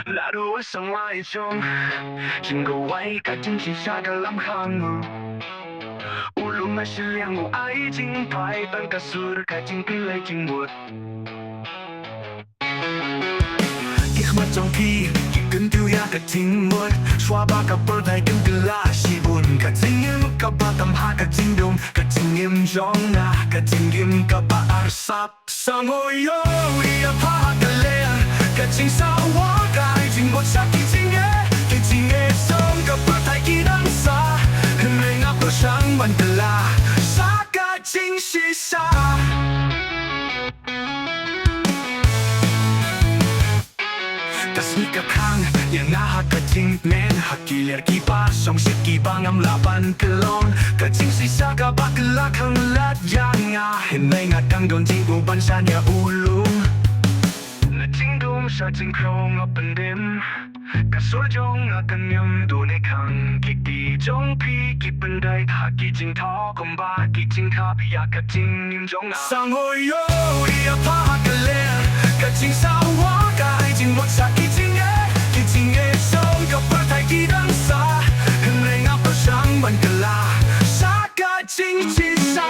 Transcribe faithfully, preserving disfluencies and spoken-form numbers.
Naduh sawai jong jingduwai ka jingshisha ka lam khang u. U lum na shiliang u ai jingphai tang ka sur ka jingpynleit jingmut. Ki khmat jong phi ki kyntiew ïa ka jingmut. Shuwa ba ka pyrthei kan kylla shibun, ka jingim kaba tam ha ka jingdum, ka jingim jong nga ka jingim kaba arsap. Sa ngo ïohi ïa pha ha ka lyer ka jingsawa, ka ai jingmut sha ki jingeh, ki jingeh jong ka pyrthei ki dang sah. Hynrei nga pyrshang ban kylla sha ka jingshisha. Ka sngi ka khang ïa nga ha ka jingmen, ha ki lyer kiba shongshit kiba ngam lah ban kyllon. Ka jingshisha kaba kylla khang lad ïa nga, hynrei nga dang don jingmut ban shaniah u lum. Na jingdum sha jingkhraw nga pyndem, ka sur jong nga kan ym dune khang. Ki kti jong phi ki pyndait ha ki jingthaw kumba ki jingkhap ïa ka jingim jong nga. Sa ngo ïohi ïa pha ha ka lyer ka jingsawa, ka ai jingmut sha ki jingeh, ki jingeh jong ka pyrthei ki dang sah. Hynrei nga pyrshang ban kylla sha ka jingshisha.